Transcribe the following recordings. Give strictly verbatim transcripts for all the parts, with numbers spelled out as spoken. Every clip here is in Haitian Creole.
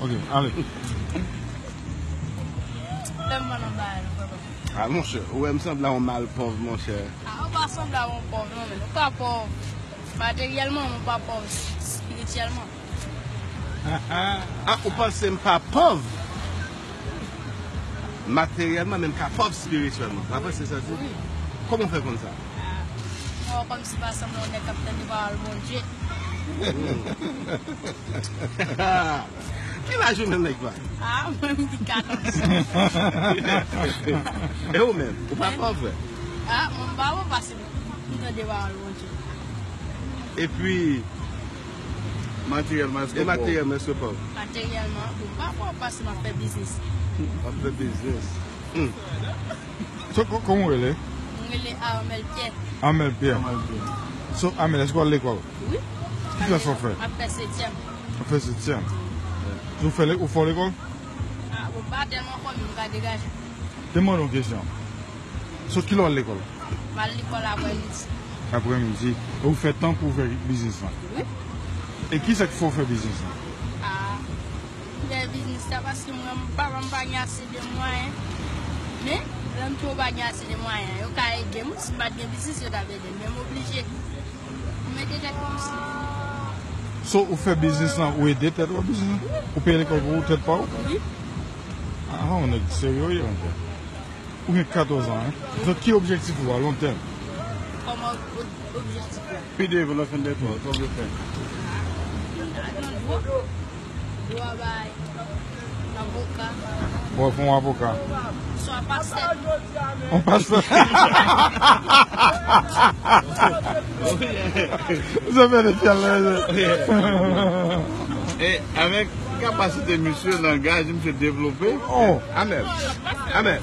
Ok, ale. Fè m ban nan bagay la, papa. Ah, monchè, ou wè m sanble a yon malpòv, monchè. Ah, ou pa sanble a yon pòv, non, men ou pa pòv. Materyèlman, ou pa pòv, espirityèlman. Ah, ou panse m pa pòv? Materyèlman, men m ka pòv espirityèlman. Pa vre, se sa di? Wi. Kòman w fè konn sa? Ah, mwen wè kòmsi pa sanble yon nèg k ap tande pawòl Bondye. Ki laj ou menm, nèg la? Ah, mwen, m gen katòz. E ou menm? Ou pa pòv, vre? Ah, mwen, m pa pòv, paske m tande pawòl Bondye. Epi, materyèlman, èske w pòv? E materyèlman, èske w pòv? Materyèlman, bon, m pa pòv paske m ap fè biznis. W ap fè biznis. Hmm. So, kò-, kòman w rele? Mwen rele Armel Pierre. Armel Pierre. Armel Pierre. So, Armel, èske w al lekòl? Wi. Ki klas w ap fè? M ap fè setyèm. W ap fè setyèm. So, w fè le-, ou fò lekòl? Ah, bon, m pa tèlman fò, men m ka degaje. Te mande yon kesyon. So, kilè w al lekòl? M al lekòl aprèmidi. Aprèmidi. E ou fè tan pou w fè biznis lan? Wi. E kisa k fè w fè biznis lan? Ah, m fè biznis la paske mwen, papa m pa gen ase de mwayen. Men, lè m tou pa gen ase de mwayen, yo ka ede m. Si m pa t gen biznis, yo t ap ede m. Men m oblije. M mete tèt kòmsi. So, ou fè biznis lan, ou ede tèt ou ak biznis lan? Ou peye lekòl pou ou, tèt pa ou? Wi. Ah, ou nèg serye, wi, anpil. Ou gen katòz an, en? Donk, ki objektif ou a long tèm? Kòman ob-, objektif la? Pi devan, lòt fèn de twò, sa w vle fè? Adan dwa. Dwa bay. Avoka. Bon, pou yon avoka. Swa pastè. Yon pastè. Sa fè de fyèl la. E avèk kapasite misye, langaj misye devlope. Oh. Amèn. Amèn.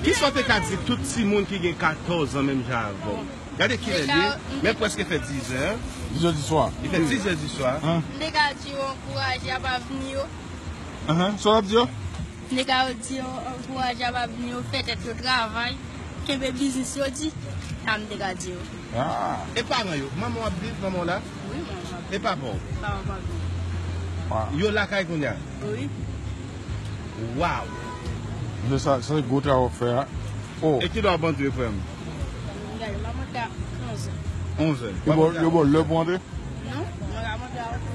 Kisa w te ka di tout timoun ki gen katòz an menm jan avè w? Gade kilè l ye, men prèske fè dizè. Dizè di swa. Li fè dizè di swa. M te ka di yo ankouraje a pa vini yo. Ahan, sa w ap di yo? M te ka di yo ankouraje a pa vini yo, fè tèt yo travay, kenbe biznis yo di. Sa m te ka di yo. Ah. E paran yo, manman w ap viv, manman w la? Wi, manman w ap viv. E papa w? Papa w pa viv. Yo lakay kounye a? Wi. Waw! Se sa, se gwo travay w ap fè a. Oh. E kilè w ap antre, frè m? Gade, m ap antre a onzè. Onzè. Yo ba w, yo ba w lè pou w antre? Non, mwen ka monte a oto.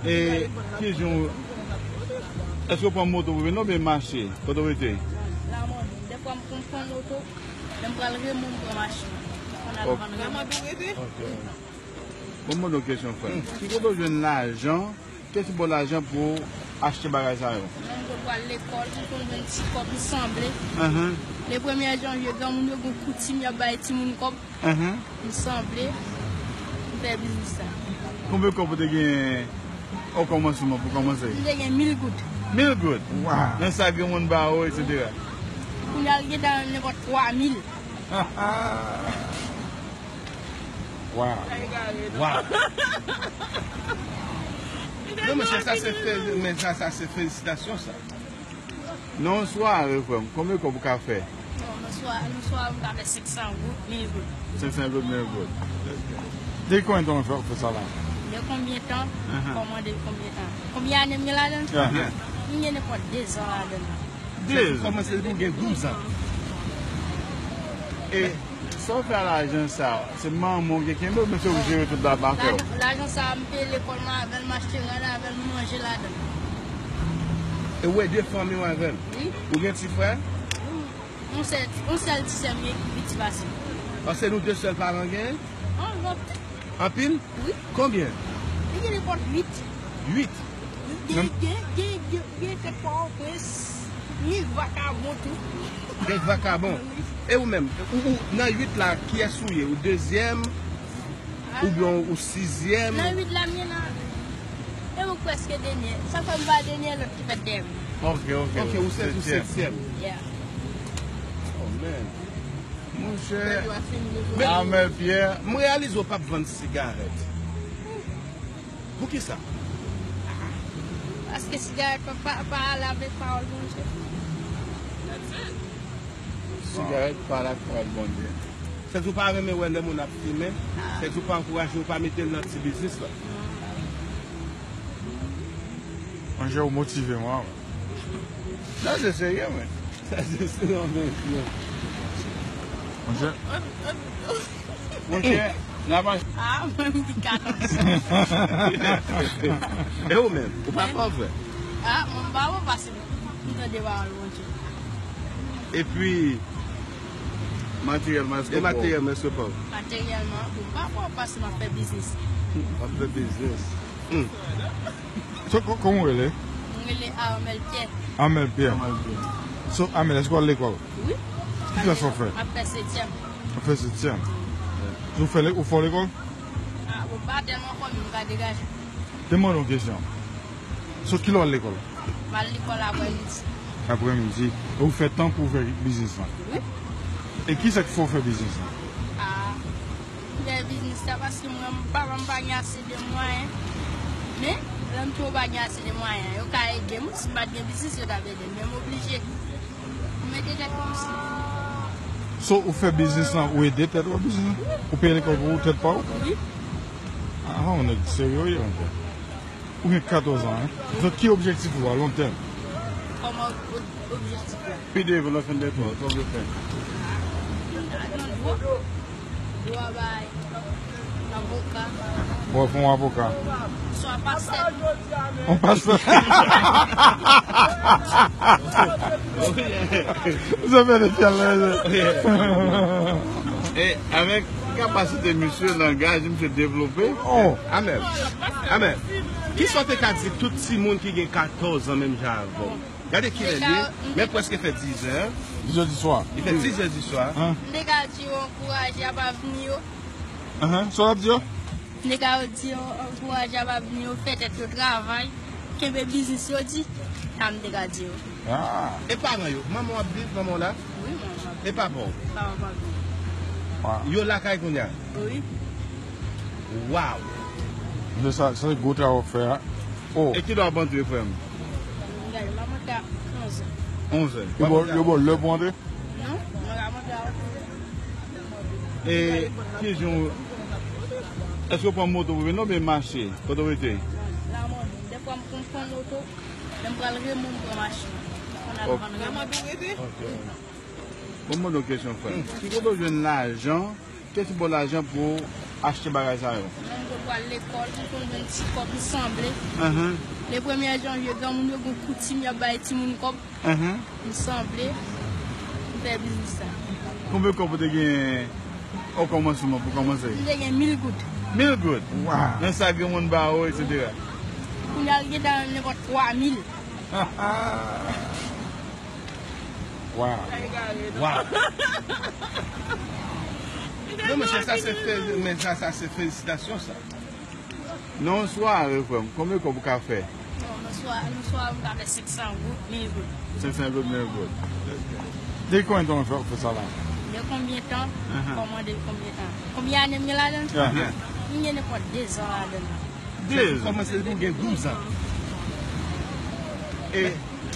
E ki jan w, èske w pran moto pou vin oubyen mache? Kote w rete? La mòd. Dèfwa m konn pran moto, lè m pral Remò, m pran machin. Konn al vann Remò. Ok. Bon, m mande w kesyon, frè m. Ki kote w jwenn lajan? Ki ti bò lajan pou w achte bagay sa yo? Lè m konn pral lekòl, m konn jwenn ti kòb, m sanble. Ahan. Le premye janvye, granmoun yo gon koutim, y ap bay timoun kòb. Ahan. M sanble, m fè biznis sa. Konbyen kòb ou te gen o kòmansman pou kòmanse? M te gen mil goud. Mil goud? Waw. Nan sa granmoun ba ou, etsetera. Kounye a, l gentan nenpòt twa mil. Waw. Waw. Non, monchè, sa se fe-, men sa, sa se felisitasyon, sa. Nan yon sware, frè m, konbyen kòb ou ka fè? Bon, nan swa-, nan sware, m ka fè senk san goud, mil goud. Senk san goud, mil goud. Depi konbyen tan w fè, w fè sa la? De konbyen tan? Ahan. Kòmande l konbyen tan? Konbyen ane m gen ladan l? Ahan. M gen nenpòt de zan ladan l. De zan. Kòmanse depi w gen douz an. E sa w fè a lajan sa, se manman w ki kenbe oubyen se ou ki jere tout la pa fè w? Lajan, lajan sa, m peye lekòl mwen avè l, m achte rad avè l, m manje ladan l. E w ede fanmi w avè l? Wi. Ou gen ti frè? Wi. Yon sèl, yon sèl ti sè m gen ki pi ti pase m. Paske nou de sèl paran genyen? Anpil. Anpil? Wi. Konbyen? Li gen nenpòt uit. Uit? Gen, gen, gen, gen, gen kèk fwa o prens, gen vakabon tou. Gen vakabon. Wi. E ou menm, ou, ou, nan uit la, kiyès ou ye? Ou dezyèm? Oubyen ou sizyèm? Nan uit la, m ye nan, e m prèske dènye. Sa fè m pa dènye, lòt ki fèt dèyè m. Ok, ok. Ok, ou se, ou setyèm. Yeah. Oh, man. Monchè. Amèl Pyè, m reyalize w p ap vann sigarèt. Poukisa? Paske sigarèt pa, pa, pa ale avèk pawòl Bondye. Sigarèt pa ale ak pawòl Bondye. Sèk ou pa renmen wè lè moun ap fimen. Sèk ou pa ankouraje, ou pa mete l nan ti biznis la. Monchè, ou motive mwen. Sa se serye, men. Sa se serye, men. Monchè. Monchè, n ap mache. Ah, mwen, m di katòz. E ou menm, ou pa pòv, vre? Ah, mwen, m pa pòv, paske m tande pawòl Bondye. Epi, materyèlman, èske pòv? Materyèlman, èske pòv? Materyèlman, bon, m pa pòv, paske m ap fè biznis. W ap fè biznis. Hmm. So, kò-, kòman w rele? Mwen rele Armel Pierre. Armel Pierre. Armel Pierre. So, Armel, èske w al lekòl? Wi. Ki klas w ap fè? M ap fè setyèm. W ap fè setyèm. So, ou fè le-, ou fò lekòl? Ah, bon, m pa tèlman fò, men m ka degaje. Te mande yon kesyon. So, kilè w al lekòl? M al lekòl aprèmidi. Aprèmidi. E ou fè tan pou w fè biznis lan? Wi. E kisa k fè w fè biznis lan? Ah, m fè biznis la paske mwen, papa m pa gen ase de mwayen. Men, lè m twò pa gen ase de mwayen, yo ka ede m. Si m pa t gen biznis, yo t ap ede m. Men m oblije. M ede tèt mwen osi. So, ou fè biznis lan, ou ede tèt ou ak biznis lan? Ou peye lekòl pou ou, tèt pa ou? Wi. Ah, ou nèg serye, wi, anpil. Ou gen katòz an, en? Donk, ki objektif ou a long tèm? Kòman ob-, objektif ou a? Pi devan, lè w fin lekòl, sa w vle fè? Al nan dwa. Dwa bay. Avoka. Bon, fè yon avoka. Swa pastè. Yon pastè. Sa fè de fyèl la. E avèk kapasite misye, langaj misye devlope. Oh. Amèn. Amèn. Kisa w te ka di tout timoun ki gen katòz an menm jan avè w? Gade kilè l ye, men prèske fè dizè. Dizè di swa. Li fè dizè di swa. Hein? M te ka di yo ankouraje ap avni yo. Ahan, sa w ap di yo? M te ka di yo ankouraje ap avni yo, fè tèt yo travay, kenbe biznis yo di, sa m te ka di yo. Ah. E paran yo, manman w ap viv, manman w la? Wi, manman w ap viv. E papa w? Papa m pa viv. Wow. Yo lakay kounye a? Wi. Wow. Se sa, se gwo travay w ap fè a. Oh. E kilè w ap antre, frè m? Gade, m ap antre a onz è. Onz è. Yo ba w, yo ba w lè pou antre? Non, mwen pa monte a oto. E kijan w, èske w pran moto pou vin oubyen mache? Kote w rete? Lamòdin. Dèfwa m konn pran moto, lè m pral Remò, m pran machin. Konn al vann Remò. Ok. Bon, m mande w kesyon, frè m. Ki kote w jwenn lajan? Ki ti bò lajan pou w achte bagay sa yo? Lè m konn pral lekòl, m konn jwenn ti kòb, m sanble. Ahan. Le premye janvye, granmoun yo gen koutim, y ap bay timoun kòb. Ahan. M sanble, m fè biznis la. Konbyen kòb ou te gen o kòmansman pou kòmanse? M te gen mil goud. Mil goud? Wow. Nan sa granmoun ba ou, etsetera. Kounye a, l gentan nenpòt twa mil. Wow. Wow. Non, monchè, sa se fe-, men sa, sa se felisitasyon, sa. Nan yon sware, frè m, konbyen kòb ou ka fè? Bon, nan swa-, nan sware, m ka fè senk san goud, mil goud. Senk san goud, mil goud. Depi konbyen tan w fè, fè sa la? De konbyen tan? Ahan. Kòman de konbyen tan? Konbyen ane m gen ladan l? Ahan. M gen nenpòt de zan ladan l. De zan. Ou kòmanse depi w gen douz an. E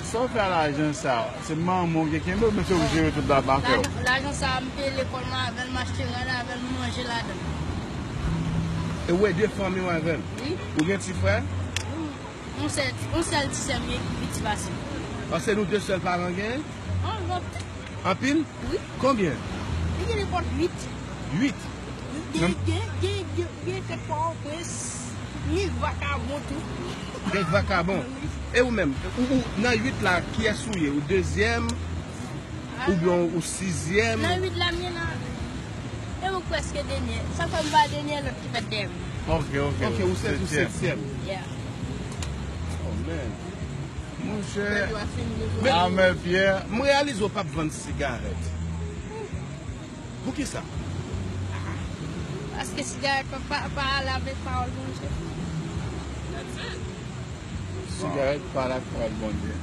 sa w fè a lajan sa, se manman w ki kenbe oubyen se ou ki jere tout la pa fè w? Lajan, lajan sa, m peye lekòl mwen avè l, m achte rad avè l, m manje ladan l. E w ede fanmi w avè l? Wi. Ou gen ti frè? Wi. Yon sèl, yon sèl ti sè m gen ki pi ti pase m. Paske nou de sèl paran genyen? Anpil. Anpil? Wi. Konbyen? Li gen nenpòt uit. Uit? Gen, gen, gen, gen, gen kèk Pòtoprens, ni vakabon tou. Gen vakabon. Wi. E ou menm, ou, ou, nan uit la, kiyès ou ye? Ou dezyèm? Oubyen ou sizyèm? Nan uit la m ye la. E ou prèske dènye. Sa fè m pa dènye, lòt ki fèt dèyè m. Ok, ok. Ok, ou se, ou setyèm. Yeah. Oh, man. Monchè. Amel Pierre. M reyalize w p ap vann sigarèt. Poukisa? Paske sigarèt pa, pa, pa ale avèk pawòl Bondye. Sigarèt pa ale ak pawòl Bondye.